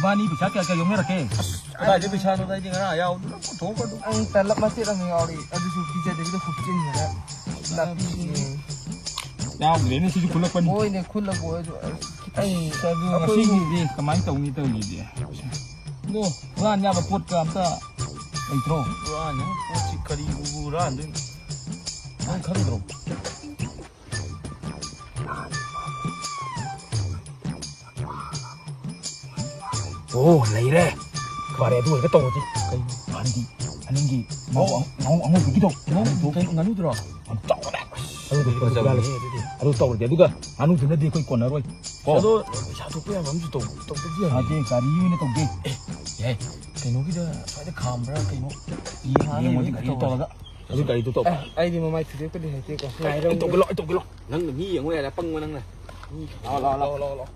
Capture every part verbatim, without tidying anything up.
ꯄꯥꯅꯤ ꯄꯩꯁꯥ ꯀꯌꯥ ꯀꯌꯥ ꯌꯧꯅꯔꯛꯀꯦ? ꯀꯗꯥꯏꯗꯩ ꯄꯩꯁꯥꯅꯣꯗ, ꯑꯩꯗꯤ ꯉꯔꯥꯡ ꯌꯥꯎꯗꯅ ꯄꯨꯊꯣꯛꯈ꯭ꯔꯗꯨ꯫ ꯑꯩ ꯇꯂꯞ ꯃꯆꯦꯠ ꯑꯃ ꯌꯥꯎꯔꯤ, ꯑꯗꯨꯁꯨ ꯄꯤꯖꯗꯕꯤꯗ ꯍꯨꯞꯆꯤꯟꯈ꯭ꯔꯦ꯫ ꯅꯥꯄꯤꯁꯤꯡ꯫ ꯌꯥꯎꯗ꯭ꯔꯦꯅꯦ, ꯁꯤꯁꯨ ꯈꯨꯠꯂꯛꯄꯅꯤ꯫ ꯍꯣꯏꯅꯦ, ꯈꯨꯠꯂꯛꯄ ꯑꯣꯏꯔꯁꯨ, ꯑꯁ, ꯈꯤꯇꯪ ꯑꯩ ꯑꯗꯨ ꯑꯩꯈꯣꯏ ꯉꯁꯤꯒꯤꯗꯤ ꯀꯃꯥꯏꯅ ꯇꯧꯅꯤ ꯇꯧꯔꯤꯁꯦ? ꯑꯗꯣ ꯍꯨꯔꯥꯟ ꯌꯥꯕ ꯄꯣꯠꯀ ꯑꯝꯇ ꯂꯩꯇ꯭ꯔꯣ? ꯍꯨꯔꯥꯟ ꯌꯥꯕ ꯄꯣꯠꯁꯤ ꯀꯔꯤꯕꯨ ꯍꯨꯔꯥꯟꯗꯣꯏꯅꯣ? ꯅꯪ ꯈꯪꯗ꯭ꯔꯣ? ꯑꯣ, ꯂꯩꯔꯦ꯫ ꯐꯔꯦ, ꯑꯗꯨ ꯑꯣꯏꯔꯒ ꯇꯧꯔꯁꯤ꯫ ꯀꯩꯅꯣ? ꯍꯥꯟꯅꯗꯤ ꯃꯅꯤꯡꯒꯤ ꯃꯧ ꯑꯣ꯫ ꯑꯉꯧ-, ꯑꯉꯧꯕꯒꯤꯗꯣ꯫ ꯃꯧ ꯀꯩꯅꯣ, ꯉꯥꯅꯨꯗꯨꯔꯣ? ꯌꯥꯝ ꯆꯥꯎꯕꯅꯦ꯫ ꯑꯗꯨꯗꯤ ꯐꯖꯕꯅꯦ ꯑꯗꯨꯗꯤ꯫ ꯑꯗꯨ ꯇꯧꯔꯗꯤ, ꯑꯗꯨꯒ ꯉꯥꯅꯨꯗꯨꯅꯗꯤ ꯑꯩꯈꯣꯏ ꯀꯣꯟꯅꯔꯣꯏ꯫ ꯀꯣ? ꯑꯗꯣ ꯄꯩꯁꯥ ꯊꯣꯛꯄ ꯌꯥꯕ ꯑꯃꯁꯨ ꯇꯧ-, ꯇꯧꯗꯕꯗꯤ ꯌꯥꯔꯣꯏ꯫ ꯌꯥꯗꯦ, ꯒꯥꯔꯤ ꯑꯣꯏꯅ ꯇꯧꯒꯦ꯫ ꯑꯦ, ꯌꯥꯏ꯫ ꯀꯩꯅꯣꯒꯤꯗ ꯁ꯭ꯋꯥꯏꯗ ꯈꯥꯝꯕ꯭ꯔꯥ ꯀꯩꯅꯣ? ꯌꯦꯡꯉꯣꯁꯤ, ꯒꯥꯔꯤ ꯇꯧꯔꯒ꯫ ꯑꯗꯨ ꯒꯥꯔꯤꯗꯣ ꯇꯧ꯫ ꯑꯦ, ꯑꯩꯗꯤ ꯃꯃꯥꯏ ꯊꯨꯗꯦꯛꯄꯗꯤ ꯍꯩꯇꯦꯀꯣ꯫ ꯑꯩ ꯇꯧꯒꯦ ꯂꯥꯎ, ꯑꯩ ꯇꯧꯒꯦ ꯂꯥꯎ꯫ ꯅꯪꯅ ꯃꯤ ꯌꯦꯡꯉꯣ ꯌꯥꯔꯦ, ꯑꯄꯪꯕ ꯅꯪꯅ꯫ ꯃꯤ ꯂꯥꯎ, ꯂꯥꯎ, ꯂꯥꯎ꯫ ꯂꯥꯎ, ꯂꯥꯎ, ꯂꯥꯎ꯫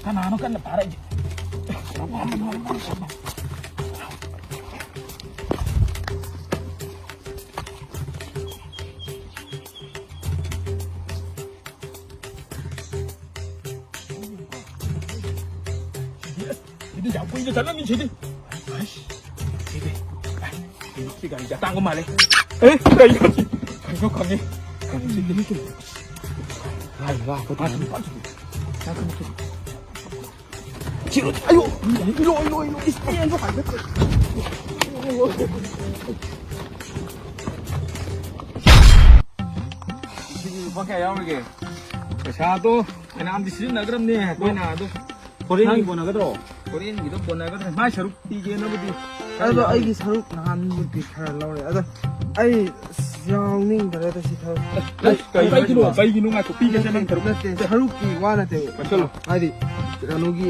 ꯀꯅꯥꯅꯣ ꯀꯟꯅ ꯐꯥꯔꯛꯏꯁꯦ? ꯁꯤꯗꯤ ꯌꯥꯝ ꯀꯨꯏꯅ ꯆꯠꯂꯝꯃꯤ ꯁꯤꯗꯤ꯫ ꯑꯁ, ꯁꯤꯗꯤ꯫ ꯁꯤ ꯒꯥꯔꯤꯁꯦ ꯑꯇꯥꯡꯕ ꯃꯥꯜꯂꯦ꯫ ꯑꯦ, ꯀꯩꯅꯣ ꯁꯤ? ꯀꯩꯅꯣ ꯈꯪꯉꯦ꯫ ꯀꯩꯅꯣ ꯁꯤꯗꯤ? ꯂꯥꯏ, ꯂꯥꯏ, ꯂꯥꯏ꯫ ꯁꯤꯔꯣ, ꯑꯌꯣ! ꯏꯂꯣ, ꯏꯂꯣ, ꯏꯂꯣ, ꯏꯁ, ꯄꯦꯟꯁꯨ ꯍꯥꯏꯒꯠꯇ꯭ꯔꯦ꯫ ꯁꯤꯒꯤ ꯂꯨꯄꯥ ꯀꯌꯥ ꯌꯥꯎꯔꯤꯒꯦ? ꯄꯩꯁꯥꯗꯣ ꯐꯅꯌꯥꯝꯗꯤ ꯁꯤꯖꯤꯟꯅꯈ꯭ꯔꯕꯅꯦ ꯑꯩꯈꯣꯏꯅ꯫ ꯑꯗꯣ ꯍꯣꯔꯦꯟꯒꯤ ꯅꯪ ꯀꯣꯟꯅꯒꯗ꯭ꯔꯣ? ꯍꯣꯔꯦꯟꯒꯤꯗꯣ ꯀꯣꯟꯅꯒꯗ꯭ꯔꯥ? ꯃꯥꯏ ꯁꯔꯨꯛ ꯄꯤꯒꯦꯅꯕꯨꯗꯤ ꯈꯔ ꯑꯗꯣ ꯌꯥꯎꯔꯤ꯫ ꯑꯩꯒꯤ ꯁꯔꯨꯛ ꯅꯍꯥꯟꯃꯨꯛꯇꯤ ꯈꯔ ꯂꯧꯔꯦ꯫ ꯑꯗꯣ ꯑꯩ ꯑꯁ ꯌꯥꯎꯅꯤꯡꯗꯔꯦꯗ ꯁꯤ ꯊꯕꯛ꯫ ꯑꯁ, ꯀꯩ-, ꯀꯩꯒꯤꯅꯣ ꯍꯥꯏꯁꯤꯕꯣ? ꯀꯩꯒꯤꯅꯣ? ꯉꯥꯏꯈꯣ, ꯄꯤꯒꯦꯁꯦ ꯅꯪ ꯁꯔꯨꯛ꯫ ꯅꯠꯇꯦ, ꯁꯔꯨꯛꯀꯤ ꯋꯥ ꯅꯠꯇꯦ꯫ ꯄꯥꯏꯁꯜꯂꯣ꯫ ꯍꯥꯏꯗꯤ ꯀꯩꯅꯣꯒꯤ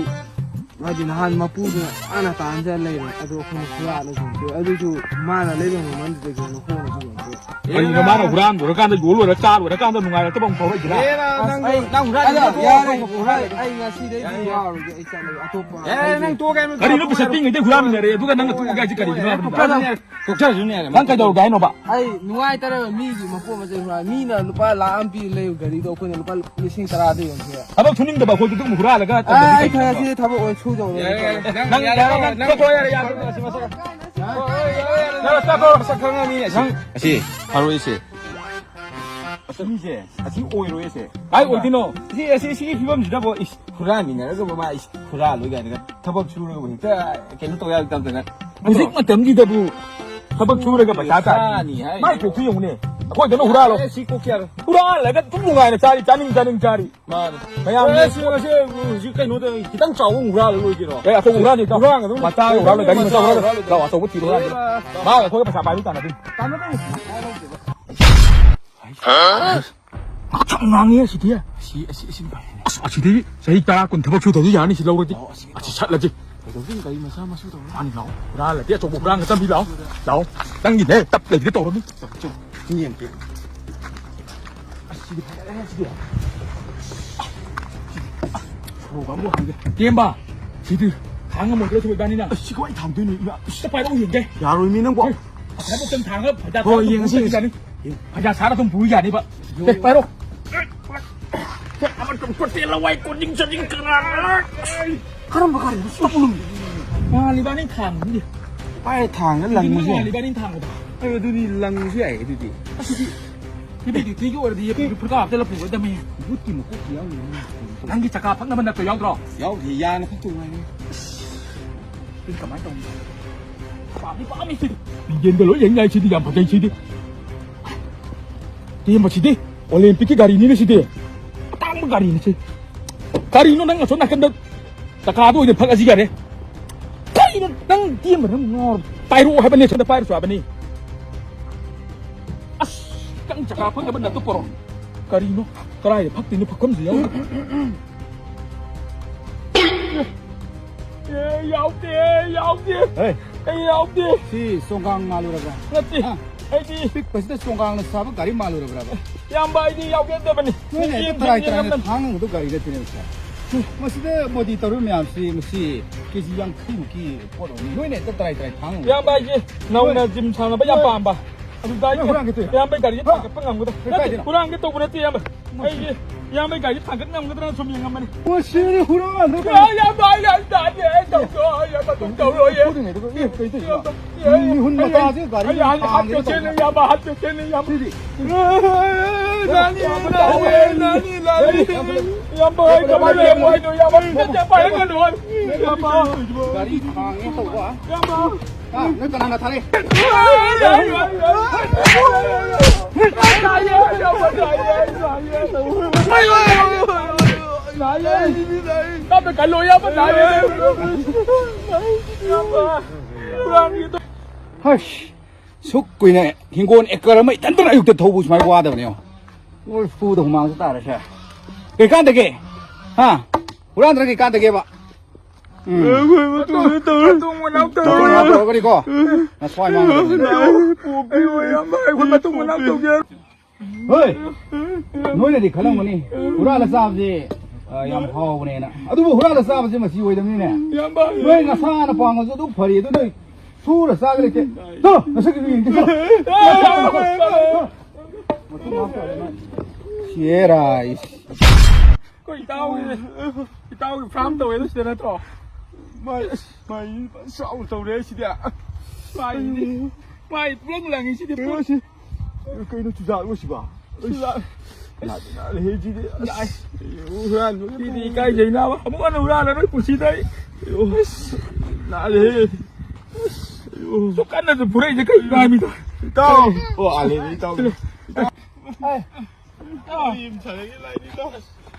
ꯍꯥꯏꯗꯤ ꯅꯍꯥꯟ ꯃꯄꯨꯗꯨꯅ ꯑꯥꯅ ꯇꯥꯟꯖ ꯂꯩꯔꯦ, ꯑꯗꯣ ꯑꯩꯈꯣꯏꯅ ꯁꯨꯌꯥꯅ ꯁꯨꯝ ꯇꯣꯛꯑꯦ꯫ ꯑꯗꯨꯁꯨ ꯃꯥꯅ ꯂꯩꯕ ꯃꯃꯜꯗꯨꯗꯒꯤ ꯍꯦꯟꯅ ꯍꯣꯡꯅꯁꯨ ꯌꯣꯟꯊꯣꯛꯑꯦ꯫ ꯀꯔꯤꯅꯣ ꯃꯥꯅ ꯍꯨꯔꯥꯟ ꯂꯣꯏꯔꯀꯥꯟꯗ, ꯌꯣꯜ ꯂꯣꯏꯔ ꯆꯥ ꯂꯣꯏꯔꯀꯥꯟꯗ ꯅꯨꯡꯉꯥꯏꯔꯛꯇꯕ ꯑꯃꯨꯛ ꯐꯥꯎꯔꯛꯏꯁꯤꯅ? ꯑꯦ, ꯅꯪ, ꯅꯪ, ꯑꯁ, ꯅꯪ ꯍꯨꯔꯥꯟ ꯑꯗꯣ ꯅꯪ ꯌꯥꯔꯦ, ꯇꯣꯛꯑꯣ, ꯍꯨꯔꯥꯟ-, ꯑꯩ ꯉꯁꯤꯗꯩꯗꯤ ꯌꯥꯔꯦ, ꯌꯥꯔꯦ꯫ ꯍꯨꯔꯥꯜꯂꯣꯏꯒꯦ, ꯑꯩ ꯆꯠꯂꯒꯦ꯫ ꯑꯇꯣꯞꯄ ꯌꯥꯔꯦ, ꯍꯥꯏꯗꯤ ꯅꯪ ꯇꯣꯛꯑꯣ ꯀꯩꯅꯣ, ꯀꯔꯤꯅꯣ ꯇꯣꯛꯑꯣ ꯄꯩꯁꯥ ꯍꯥꯏꯕ꯫ ꯇꯤꯡꯉꯩꯗꯩ ꯍꯨꯔꯥꯟꯃꯤꯟꯅꯔꯦ, ꯑꯗꯨꯒ ꯅꯪꯅ ꯇꯣꯛꯑꯣ ꯍꯥꯏꯁꯦ ꯀꯔꯤꯒꯤꯅꯣ ꯍꯥꯏꯕꯅꯤꯗ? ꯇꯣꯛꯑꯣ ꯍꯥꯏꯕ꯫ ꯇꯣꯛꯆꯔꯁꯨꯅꯦ꯫ ꯅꯪ ꯀꯩꯗꯧꯔꯒꯦ ꯍꯥꯏꯅꯣꯕ? ꯑꯩ ꯅꯨꯡꯉꯥꯏꯇꯔꯕ ꯃꯤꯒꯤ ꯃꯄꯣꯠ ꯃꯆꯩ ꯍꯨꯔꯥꯟ-, ꯃꯤꯅ ꯂꯨꯄꯥ ꯂꯥꯈ ꯑꯃ ꯄꯤ ꯂꯩꯕ ꯒꯥꯔꯤꯗꯣ ꯑꯩꯈꯣꯏꯅ ꯂꯨꯄꯥ ꯂꯤꯁꯤꯡ ꯇꯔꯥꯗ ꯌꯣꯟꯊꯣꯛꯑꯦ꯫ ꯊꯕꯛ ꯁꯨꯅꯤꯡꯗꯕ ꯑꯩꯈꯣꯏꯗꯤ ꯑꯗꯨꯝ ꯍꯨꯔꯥꯜꯂꯒ ꯑꯥ, ꯑꯩ ꯇꯧꯕꯗꯤ ꯈꯪꯉꯦ, ꯀꯩꯅꯣ? ꯁꯤꯗꯤ ꯊꯕꯛ ꯑꯣꯏꯅ ꯁꯨꯗꯧꯔꯦ꯫ ꯌꯥꯔꯦ, ꯌꯥꯔꯦ, ꯅꯪ ꯅꯪ ꯌꯥꯔꯦ, ꯌꯥꯔꯦ, ꯅꯪ ꯅꯪ ꯇꯣꯛꯈ꯭ꯔꯣ, ꯌꯥꯔꯦ, ꯌꯥꯔꯦ, ꯃꯁꯛ ꯈꯪꯉ ꯃꯤꯅꯦ, ꯁꯤ꯫ ꯅꯪ ꯑꯁꯤ ꯐꯔꯣꯏꯁꯦ꯫ ꯑꯁ, ꯃꯤꯁꯦ ꯑꯁꯤ ꯑꯣꯏꯔꯣꯏꯁꯦ꯫ ꯀꯥꯏ ꯑꯣꯏꯗꯣꯏꯅꯣ? ꯁꯤ, ꯑꯁꯤ, ꯁꯤꯒꯤ ꯐꯤꯕꯝꯁꯤꯗꯕꯣ, ꯏꯁ, ꯍꯨꯔꯥꯟꯃꯤꯟꯅꯔꯒ ꯃꯥ, ꯏꯁ, ꯍꯨꯔꯥꯜꯂꯣꯏ ꯀꯥꯏꯅꯒ ꯊꯕꯛ ꯁꯨꯔꯒꯕꯨ ꯍꯦꯛꯇ ꯀꯩꯅꯣ ꯇꯧ ꯌꯥꯕ ꯇꯝꯗꯅ꯫ ꯍꯧꯖꯤꯛ ꯃꯇꯝꯁꯤꯗꯕꯨ ꯊꯕꯛ ꯁꯨꯔꯒ ꯄꯩꯁꯥ ꯇꯥꯜꯂꯤ꯫ ꯁꯥꯅꯤ ꯍꯥꯏ꯫ ꯃꯥꯏ ꯀꯣꯛꯇꯨ ꯌꯦꯡꯉꯨꯅꯦ꯫ ꯑꯩꯈꯣꯏꯗꯅ ꯍꯨꯔꯥꯜꯂꯣ꯫ ꯑꯦ, ꯁꯤ ꯀꯣꯛ ꯌꯥꯔꯣꯏ꯫ ꯍꯨꯔꯥꯜꯂꯒ ꯑꯗꯨꯝ ꯅꯨꯡꯉꯥꯏꯅ ꯆꯥꯔꯤ, ꯆꯥꯅꯤꯡ ꯆꯥꯅꯤꯡ ꯆꯥꯔꯤ꯫ ꯃꯥꯅꯤ꯫ ꯃꯌꯥꯝ ꯑꯦ, ꯁꯤ ꯉꯁꯤ ꯍꯧꯖꯤꯛ ꯀꯩꯅꯣꯗ ꯈꯤꯇꯪ ꯆꯥꯎꯕ ꯑꯃ ꯍꯨꯔꯥꯜꯂ ꯂꯣꯏ ꯀꯩꯅꯣ꯫ ꯑꯦ, ꯑꯆꯧꯕ ꯍꯨꯔꯥꯜꯗꯤ ꯇꯧ꯫ ꯍꯨꯔꯥꯟꯒꯗꯧꯅꯤ꯫ ꯃꯆꯥ ꯍꯨꯔꯥꯜꯂꯣꯏ, ꯒꯥꯔꯤ ꯃꯆꯥ ꯍꯨꯔꯥꯜꯂꯣꯏ꯫ ꯂꯥꯛꯑꯣ, ꯑꯆꯧꯕ ꯊꯤꯔꯣ ꯍꯨꯔꯥꯜꯂꯣ꯫ ꯑꯦ, ꯃꯥꯒ ꯑꯩꯈꯣꯏꯒ ꯄꯩꯁꯥ ꯄꯥꯏꯕ ꯇꯥꯟꯅꯗꯣꯏꯅꯤ꯫ ꯇꯥꯟꯅꯗꯣꯏꯅꯤ꯫ ꯉꯥꯡꯁꯪ ꯉꯥꯡꯉꯦ ꯑꯁꯤꯗꯤ꯫ ꯑꯁꯤ, ꯑꯁꯤ, ꯑꯁꯤ ꯐꯩꯅꯦ꯫ ꯑꯁ, ꯑꯁꯤꯗꯤ ꯆꯍꯤ ꯇꯔꯥ ꯀꯨꯟ ꯊꯕꯛ ꯁꯨꯗ꯭ꯔꯗꯤ ꯌꯥꯔꯅꯤ, ꯁꯤ ꯂꯧꯔꯗꯤ꯫ ꯑꯣ, ꯑꯁꯤ ꯑꯁꯤ ꯁꯠꯂꯁꯤ꯫ ꯀꯩꯗꯧꯗꯣꯏꯅꯣ? ꯒꯥꯔꯤ ꯃꯆꯥ ꯃꯁꯨ ꯇꯧꯔꯣ꯫ ꯃꯥꯅꯤ, ꯂꯥꯛꯑꯣ꯫ ꯍꯨꯔꯥꯜꯂꯗꯤ ꯑꯆꯧꯕ ꯍꯨꯔꯥꯟꯒ ꯆꯠꯂꯤ, ꯂꯥꯛꯑꯣ꯫ ꯂꯥꯛꯑꯣ꯫ ꯅꯪꯒꯤꯅꯦ, ꯇꯞ ꯂꯩꯗꯤ ꯇꯧꯔꯅꯤ꯫ ꯆꯠꯂꯣ, ꯆꯠꯂꯣ꯫ ꯁꯤ ꯌꯦꯡꯒꯦ꯫ ꯑꯁ, ꯁꯤꯗꯤ ꯐꯖꯔꯦ, ꯁꯤꯗꯤ꯫ ꯁꯣꯔꯣꯛ ꯑꯃꯕꯨ ꯍꯥꯡꯒꯦ꯫ ꯇꯦꯝꯕ, ꯁꯤꯗꯤ ꯊꯥꯡ ꯉꯝꯃꯣꯏꯗ꯭ꯔꯣ, ꯁꯤꯕꯣ, ꯏꯕꯥꯅꯤꯅ? ꯑꯁ, ꯁꯤ ꯀꯃꯥꯏꯅ ꯊꯥꯡꯗꯣꯏꯅꯣ? ꯏꯃꯥ, ꯑꯁ, ꯄꯥꯏꯔꯛꯎ ꯌꯦꯡꯒꯦ꯫ ꯌꯥꯔꯣꯏꯃꯤ, ꯅꯪꯕꯣ꯫ ꯍꯣꯏ, ꯑꯁꯥꯏꯕꯣꯛꯇꯪ ꯊꯥꯡꯉꯒ ꯐꯖ ꯍꯣꯏ, ꯊꯥꯡꯉꯒ ꯌꯦꯡꯉꯁꯤ, ꯄꯨꯔ ꯌꯦꯡꯉꯁꯤ꯫ ꯌꯥꯅꯤ꯫ ꯐꯖ ꯁꯥꯔ ꯑꯗꯨꯝ ꯄꯨ ꯌꯥꯅꯤꯕ꯫ ꯌꯣ꯫ ꯑꯦ, ꯄꯥꯏꯔꯣ꯫ ꯑꯃ ꯇꯧ, ꯀꯣꯇꯦꯜ ꯂꯋꯥꯏ ꯀꯣꯅꯤꯡ ꯆꯥꯅꯤꯡ ꯀꯅꯥ? ꯀꯔꯝꯕ ꯒꯥꯔꯤꯅꯣ? ꯁꯤ ꯇꯞꯅ ꯂꯨꯝꯃꯤ꯫ ꯃꯥꯜꯂꯤꯕꯥꯅꯤ ꯊꯥꯡꯕꯅꯤ꯫ ꯄꯥꯏꯔ ꯊꯥꯡꯉ ꯂꯪꯉꯁꯨ ꯌꯥꯏ꯫ ꯃꯥꯜꯂꯤꯕꯥꯅꯤ ꯊꯥꯡꯕꯗꯣ꯫ ꯑꯦ, ꯑꯗꯨꯗꯤ ꯂꯪꯉꯁꯨ ꯌꯥꯏ, ꯑꯗꯨꯗꯤ꯫ ꯑꯁꯤꯗꯤ ꯍꯦꯚꯤ ꯗ꯭ꯌꯨꯇꯤꯒꯤ ꯑꯣꯏꯔꯗꯤ ꯐꯨꯔꯤꯠ ꯐꯨꯔꯤꯠꯀꯥ ꯍꯥꯞꯆꯜꯂ ꯄꯨꯒꯗꯕꯅꯤ꯫ ꯕꯨꯠꯀꯤ ꯃꯀꯣꯛꯇꯤ ꯌꯥꯎꯔꯤꯕꯅꯤ꯫ ꯅꯪꯒꯤ ꯆꯀꯥ ꯐꯛꯅꯕ ꯅꯠꯇꯣ ꯌꯥꯎꯗ꯭ꯔꯣ? ꯌꯥꯎꯗꯦ, ꯌꯥꯅ ꯐꯛꯇꯣ ꯉꯥꯏꯔꯦ꯫ ꯁꯤꯗꯤ ꯀꯃꯥꯏꯅ ꯇꯧꯅꯤ? ꯄꯥꯝꯗꯤ ꯄꯥꯝꯃꯤ ꯁꯤꯗꯤ꯫ ꯃꯤꯡꯖꯦꯜꯗ ꯂꯣꯏ ꯌꯦꯡ ꯌꯥꯏ ꯁꯤꯗꯤ, ꯌꯥꯝ ꯐꯖꯩ ꯁꯤꯗꯤ꯫ ꯇꯦꯝꯕ ꯁꯤꯗꯤ ꯑꯣꯂꯦꯝꯄꯤꯛꯀꯤ ꯒꯥꯔꯤꯅꯤꯅꯦ ꯁꯤꯗꯤ꯫ ꯑꯇꯥꯡꯕ ꯒꯥꯔꯤꯅꯤ ꯁꯤ꯫ ꯀꯔꯤꯅꯣ ꯅꯪ ꯑꯁꯣꯝ ꯅꯥꯀꯟꯗ ꯆꯀꯥꯗꯣ ꯑꯣꯏꯅ ꯐꯛꯑꯁꯤ ꯌꯥꯔꯦ꯫ ꯀꯔꯤꯅꯣ ꯅꯪ ꯇꯦꯝꯕ ꯅꯪ ꯉꯥꯎꯔꯕ? ꯄꯥꯏꯔꯛꯑꯣ ꯍꯥꯏꯕꯅꯦ, ꯁꯣꯝꯗ ꯄꯥꯏꯔꯁꯨ ꯍꯥꯏꯕꯅꯤ꯫ ꯑꯁ, ꯅꯪ ꯆꯀꯥ ꯐꯛꯅꯕ ꯅꯠꯇꯣ ꯄꯣꯔꯛꯑꯣ꯫ ꯀꯔꯤꯅꯣ? ꯀꯗꯥꯏꯗ ꯐꯛꯇꯣꯏꯅꯣ? ꯐꯛꯐꯝꯁꯨ ꯌꯥꯎꯗꯦ꯫ ꯑꯦ, ꯌꯥꯎꯗꯦ, ꯌꯥꯎꯗꯦ꯫ ꯍꯦ꯫ ꯑꯩ ꯌꯥꯎꯗꯦ꯫ ꯁꯤ ꯆꯣꯡꯒꯥꯡ ꯃꯥꯜꯂꯨꯔꯕ꯭ꯔꯥ? ꯅꯠꯇꯦ꯫ ꯑ꯫ ꯑꯩꯗꯤ ꯄꯤꯛꯄꯁꯤꯗ ꯆꯣꯡꯒꯥꯡꯅ ꯁꯥꯕ ꯒꯥꯔꯤ ꯃꯥꯜꯂꯨꯔꯕ꯭ꯔꯕ? ꯏꯌꯥꯝꯕ, ꯑꯩꯗꯤ ꯌꯥꯎꯖꯗꯕꯅꯤ꯫ ꯅꯣꯏꯅ ꯍꯦꯛꯇ ꯇꯔꯥꯏ ꯇꯔꯥꯏꯅ ꯊꯥꯡ ꯉꯝꯒꯗꯕ ꯒꯥꯔꯤ ꯅꯠꯇꯦꯅꯦ, ꯃꯁꯤ꯫ ꯃꯁꯤꯗ ꯃꯣꯗꯤ ꯇꯧꯔꯤꯕ ꯃꯌꯥꯝꯁꯤ, ꯃꯁꯤ ꯀꯦ ꯖꯤ ꯌꯥꯡꯈꯩꯃꯨꯛꯀꯤ ꯄꯣꯠ ꯑꯣꯏꯅꯤ꯫ ꯅꯣꯏꯅ ꯍꯦꯛꯇ ꯇꯔꯥꯏ ꯇꯔꯥꯏ ꯊꯥꯡ ꯉꯝꯒꯗꯕ꯫ ꯏꯌꯥꯝꯕ, ꯑꯩꯁꯦ ꯅꯧꯅ ꯍꯣꯏ꯫ ꯖꯤꯝ ꯁꯥꯟꯅꯕ ꯌꯥꯝ ꯍꯣꯏ꯫ ꯄꯥꯝꯕ꯫ ꯑꯗꯨꯗ ꯑꯩ ꯅꯪ ꯍꯨꯔꯥꯟꯒꯦ ꯇꯧꯔꯤꯔꯣ? ꯏꯌꯥꯝꯕꯩ ꯒꯥꯔꯤꯁꯦ ꯍꯥ? ꯊꯥꯡꯒꯠꯄ ꯉꯝꯒꯗ꯭ꯔꯥ? ꯅꯠꯇꯦ, ꯀꯥꯏꯗꯩꯅꯣ? ꯍꯨꯔꯥꯟꯒꯦ ꯇꯧꯕ ꯅꯠꯇꯦ, ꯏꯌꯥꯝꯕ꯫ ꯑꯩꯁꯦ ꯏꯌꯥꯝꯕꯩ ꯒꯥꯔꯤ ꯊꯥꯡꯒꯠ ꯉꯝꯒꯗ꯭ꯔꯥꯅ ꯁꯨꯝ ꯌꯦꯡꯉꯝꯕꯅꯤ꯫ ꯃꯁꯤꯗꯤ ꯍꯨꯔꯥꯟꯈ꯭ꯔꯦ꯫ ꯏꯌꯥ, ꯏꯌꯥꯝꯕ, ꯑꯩ ꯒꯥꯔꯤ ꯊꯥꯡꯒꯦ, ꯑꯩ ꯇꯧꯗꯣ, ꯏꯌꯥꯝꯕ, ꯑꯗꯨꯝ ꯇꯧꯔꯣꯏꯌꯦ꯫ ꯐꯨꯔꯤꯉꯩꯗꯨꯒ, ꯑꯦ, ꯀꯩ ꯇꯧꯔꯤꯅꯣ? ꯏꯌꯥꯝꯕ, ꯃꯤ ꯃꯤꯍꯨꯟ ꯑꯩ, ꯃꯇꯥꯁꯦ ꯒꯥꯔꯤ ꯑꯩ, ꯑꯩ ꯊꯥꯡꯒꯦꯅ ꯍꯥꯠꯀꯦ ꯇꯧꯕ꯫ ꯆꯦꯜꯂꯦ, ꯏꯌꯥꯝꯕ, ꯍꯥꯠꯀꯦ ꯆꯦꯜꯂꯦ, ꯏꯌꯥꯝꯕ꯫ ꯁꯤꯗꯤ꯫ ꯂꯥꯅꯤ, ꯂꯥꯅꯤ, ꯂꯥꯅꯤ, ꯂꯥꯅꯤ꯫ ꯏꯌꯥꯝꯕ, ꯑꯩ ꯀꯃꯥꯏꯅ ꯂꯩꯔꯝꯃꯣ ꯍꯥꯏꯅꯣ, ꯏꯌꯥꯝꯕ? ꯅꯠꯇꯦ, ꯄꯥꯏꯔꯛꯀꯅꯨ꯫ ꯏꯌꯥꯝꯕ꯫ ꯒꯥꯔꯤ ꯊꯥꯡꯉꯦ ꯇꯧꯕ꯫ ꯏꯌꯥꯝꯕ꯫ ꯑꯥ, ꯅꯪ ꯀꯅꯥꯅ ꯊꯥꯔꯛꯏ? ꯍꯁ! ꯁꯨꯛ ꯀꯨꯏꯅ ꯍꯤꯡꯒꯣꯜ ꯑꯦꯀꯔ ꯑꯃ ꯏꯊꯟꯇꯅ ꯑꯌꯨꯛꯇ ꯊꯧꯕ ꯁꯨꯃꯥꯏꯅ ꯋꯥꯗꯕꯅꯦ ꯌꯦꯡꯉꯣ꯫ ꯅꯣꯏ ꯐꯨꯗ ꯍꯨꯃꯥꯡꯁꯨ ꯇꯥꯔꯁꯦ꯫ ꯀꯩꯀꯥꯟꯗꯒꯦ? ꯍꯥ? ꯍꯨꯔꯥꯟꯗ꯭ꯔ ꯀꯩꯀꯥꯟꯗꯒꯦꯕ? ꯎꯝ꯫ ꯃꯇꯨꯡ ꯃꯅꯥꯎ ꯇꯧꯔꯣꯏ꯫ ꯃꯇꯨꯡ ꯃꯅꯥꯎ ꯇꯧꯔꯒꯅꯤꯀꯣ꯫ ꯅꯁ꯭ꯋꯥꯏ ꯃꯥꯡꯗꯕꯅꯤ꯫ ꯄꯣꯛꯄꯤꯌꯨ, ꯏꯌꯥꯝꯕ, ꯑꯩꯈꯣꯏ ꯃꯇꯨꯡ ꯃꯅꯥꯎ ꯇꯧꯒꯦ꯫ ꯍꯣꯏ! ꯅꯣꯏꯅꯗꯤ ꯈꯜꯂꯝꯒꯅꯤ, ꯍꯨꯔꯥꯜꯂ ꯆꯥꯕꯁꯦ, ꯑ, ꯌꯥꯝ ꯍꯥꯎꯕꯅꯦꯅ꯫ ꯑꯗꯨꯕꯨ ꯍꯨꯔꯥꯜꯂ ꯆꯥꯕꯁꯦ ꯃꯁꯤ ꯑꯣꯏꯗꯕꯅꯤꯅꯦ꯫ ꯏꯌꯥꯝꯕ꯫ ꯅꯣꯏ ꯅꯁꯥꯅ ꯄꯥꯝꯃꯁꯨ ꯑꯗꯨꯝ ꯐꯔꯤ, ꯑꯗꯨ ꯅꯣꯏ ꯁꯨꯔ ꯆꯥꯒꯦ ꯂꯩꯇꯦ꯫ ꯆꯠꯂꯣ, ꯅꯁꯛ ꯌꯦꯡꯒꯦ, ꯆꯠꯂꯣ꯫ ꯁꯤꯌꯦꯔꯥ, ꯏꯁ꯫ ꯑꯩꯈꯣꯏ ꯏꯇꯥꯎꯒꯤ, ꯏꯇꯥꯎꯒꯤ ꯐꯥꯔꯝ ꯇꯧꯋꯦ ꯑꯗꯨ ꯁꯤꯗ ꯅꯠꯇ꯭ꯔꯣ? ꯃꯥꯏ, ꯃꯥꯏ ꯆꯥꯎ ꯇꯧꯔꯦ ꯁꯤꯗꯤ꯫ ꯃꯥꯏ, ꯃꯥꯏ ꯄꯨꯡꯂꯪ ꯂꯪꯉꯤ ꯁꯤꯗꯤ꯫ ꯀꯩꯅꯣ ꯁꯤ? ꯀꯩꯅꯣ ꯆꯨꯖꯥꯛꯂꯣ ꯁꯤꯕꯣ? ꯆꯨꯖꯥꯛ꯫ ꯅꯥꯗꯤ ꯅꯥꯜꯂꯦꯍꯦ ꯁꯤꯗꯤ꯫ ꯑꯁ꯫ ꯌꯥꯏ꯫ ꯍꯨꯔꯥꯟꯕꯒꯤ ꯁꯤꯗꯤ ꯏꯀꯥꯏꯖꯩ ꯅꯥꯕ꯫ ꯑꯃꯨꯛ ꯍꯟꯅ ꯍꯨꯔꯥꯜꯂꯔꯣꯏ ꯄꯨꯟꯁꯤꯗ ꯑꯩ꯫ ꯑꯁ꯫ ꯅꯥꯜꯂꯦꯍꯦ꯫ ꯑꯁ꯫ ꯁꯨꯛ ꯀꯟꯅꯁꯨ ꯐꯨꯔꯛꯏꯁꯦ ꯀꯩꯒꯤꯅꯣ ꯍꯥꯏꯕꯅꯤꯗ꯫ ꯏꯇꯥꯎ꯫ ꯑꯣ, ꯑꯥꯂꯦꯅꯦ ꯏꯇꯥꯎ꯫ ꯏꯇꯥꯎ꯫ ꯑꯩ ꯏꯝ ꯁꯥꯟꯅꯒꯦ ꯂꯥꯏꯅꯤ ꯏꯇꯥꯎ꯫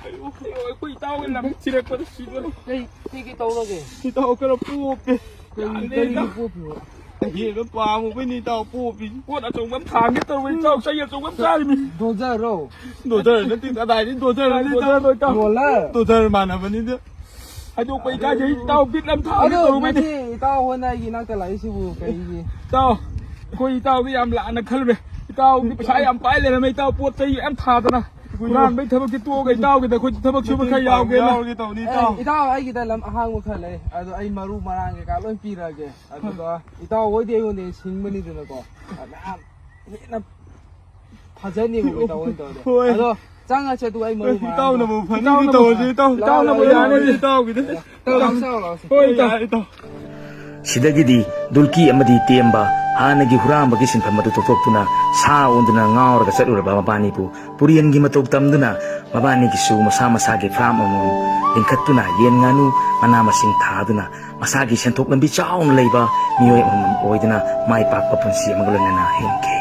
ꯑꯩꯈꯣꯏ ꯏꯇꯥꯎꯒꯤ ꯂꯝ ꯊꯤꯔꯛꯄꯗ ꯁꯤꯗꯣꯔꯦ꯫ ꯀꯩ, ꯀꯩ, ꯀꯩ ꯇꯧꯔꯒꯦ? ꯏꯇꯥꯎ ꯈꯔ ꯄꯣꯞꯄꯦ꯫ ꯀꯩ, ꯌꯥꯗꯦ, ꯀꯔꯤꯒꯤ ꯏꯇꯥꯎ꯫ ꯄꯣꯞꯄꯤꯕ? ꯌꯦꯟꯗꯣ ꯄꯥꯝꯃꯨꯕꯩꯅꯤ ꯏꯇꯥꯎ ꯄꯣꯞꯄꯤ꯫ ꯄꯣꯠ ꯑꯆꯧꯕ ꯑꯃ ꯊꯥꯡꯒꯦ ꯇꯧꯕ ꯏꯇꯥꯎ ꯆꯩ ꯑꯆꯧꯕ ꯑꯃ ꯆꯥꯔꯤꯃꯤ꯫ ꯗꯣꯖꯔꯔꯣ? ꯗꯣꯖꯔ ꯅꯠꯇꯦ, ꯀꯗꯥꯏꯗꯩ ꯗꯣꯖꯔꯅꯣ ꯏꯇꯥꯎ? ꯗꯣꯖꯔ ꯂꯣꯏ ꯏꯇꯥꯎ꯫ ꯔꯣꯂꯔ? ꯗꯣꯖꯔ ꯃꯥꯟꯅꯕꯅꯤꯗ꯫ ꯍꯥꯏꯗꯣꯛꯄ ꯏꯀꯥꯏꯖꯩ ꯏꯇꯥꯎ ꯕꯤꯠ ꯑꯃ ꯊꯥꯡꯒꯦ ꯑꯗꯣ ꯇꯧꯕꯩꯅꯤ꯫ ꯉꯁꯤ ꯏꯇꯥꯎ ꯍꯣꯏꯅ ꯑꯩꯒꯤ ꯏꯅꯥꯛꯇ ꯂꯥꯛꯏꯁꯤꯕꯨ ꯀꯩꯒꯤ? ꯏꯇꯥꯎ꯫ ꯑꯩꯈꯣꯏ ꯏꯇꯥꯎꯗꯤ ꯌꯥꯝ ꯂꯥꯟꯅ ꯈꯜꯂꯨꯔꯦ꯫ ꯏꯇꯥꯎꯗꯤ ꯄꯩꯁꯥ ꯌꯥꯝ ꯄꯥꯏ ꯂꯩꯔꯝꯃꯦ꯫ ꯏꯇꯥꯎ ꯄꯣꯠ ꯆꯩ ꯌꯥꯝ ꯊꯥꯗꯅ ꯍꯨꯔꯥꯟꯕꯩ ꯊꯕꯛꯇꯤ ꯇꯣꯛꯑꯒ ꯏꯇꯥꯎꯒꯤꯗ ꯑꯩꯈꯣꯏꯁꯨ ꯊꯕꯛ ꯁꯨꯕ ꯈꯔ ꯌꯥꯎꯒꯦꯅ꯫ ꯌꯥꯎꯔꯒꯦ ꯇꯧꯅꯤ, ꯏꯇꯥꯎ꯫ ꯑꯦ, ꯏꯇꯥꯎ, ꯑꯩꯒꯤꯗ ꯂꯝ ꯑꯍꯥꯡꯕ ꯈꯔ ꯂꯩ, ꯑꯗꯣ ꯑꯩ ꯃꯔꯨ ꯃꯔꯥꯡ ꯀꯩꯀꯥ ꯂꯣꯏ ꯄꯤꯔꯛꯑꯒꯦ꯫ ꯑꯗꯨꯒ ꯏꯇꯥꯎ ꯍꯣꯏꯗꯤ ꯑꯩꯉꯣꯟꯗ ꯁꯤꯡꯕꯅꯤꯗꯅꯀꯣ, ꯃꯌꯥꯝ ꯍꯦꯟꯅ ꯐꯖꯅꯤꯕ ꯏꯇꯥꯎ ꯍꯣꯏꯅ ꯇꯧꯔꯗꯤ꯫ ꯍꯣꯏ꯫ ꯑꯗꯣ ꯆꯪꯉꯁꯦ, ꯑꯗꯨꯒ ꯑꯩ ꯃꯔꯨ ꯃꯔꯥꯡꯗꯣ ꯏꯇꯥꯎꯅꯕꯨ ꯐꯅꯤꯗꯤ ꯏꯇꯥꯎꯅꯕꯨ ꯇꯧꯔꯁꯤ, ꯏꯇꯥꯎ꯫ ꯂꯥꯛꯑꯣ, ꯏꯇꯥꯎꯅꯕꯨ ꯂꯥꯛꯑꯣ, ꯌꯥꯅꯤꯗꯤ ꯂꯥꯛꯑꯣ꯫ ꯏꯇꯥꯎꯒꯤꯗꯤ꯫ ꯏꯇꯥꯎ, ꯂꯥꯛꯑꯣ, ꯂꯥꯛꯑꯣ, ꯂꯥꯛꯑꯣ꯫ ꯍꯣꯏ, ꯏꯇꯥꯎ꯫ ꯌꯥꯏ, ꯏꯇꯥꯎ꯫ ꯁꯤꯗꯒꯤꯗꯤ ꯗꯨꯜꯀꯤ ꯑꯃꯗꯤ ꯇꯦꯝꯕ ꯍꯥꯟꯅꯒꯤ ꯍꯨꯔꯥꯟꯕꯒꯤ ꯁꯤꯟꯐꯝ ꯑꯗꯨ ꯇꯣꯛꯊꯣꯛꯇꯨꯅ ꯁꯥ ꯑꯣꯟꯗꯨꯅ ꯉꯥꯎꯔꯒ ꯆꯠꯂꯨꯔꯕ ꯃꯕꯥꯅꯤꯕꯨ ꯄꯨꯔꯦꯟꯒꯤ ꯃꯇꯧ ꯇꯝꯗꯨꯅ ꯃꯕꯥꯅꯤꯒꯤꯁꯨ ꯃꯁꯥ ꯃꯁꯥꯒꯤ ꯐꯥꯔꯝ ꯑꯃꯃꯝ ꯂꯤꯡꯈꯠꯇꯨꯅ ꯌꯦꯟ ꯉꯥꯅꯨ ꯃꯅꯥ ꯃꯁꯤꯡ ꯊꯥꯗꯨꯅ ꯃꯁꯥꯒꯤ ꯁꯦꯟꯊꯣꯛ ꯂꯝꯕꯤ ꯆꯥꯎꯅ ꯂꯩꯕ ꯃꯤꯑꯣꯏ ꯑꯃꯃꯝ ꯑꯣꯏꯗꯨꯅ ꯃꯥꯏ ꯄꯥꯛꯄ ꯄꯨꯟꯁꯤ ꯑꯃꯒ ꯂꯣꯏꯅꯅ ꯍꯤꯡꯈꯤ꯫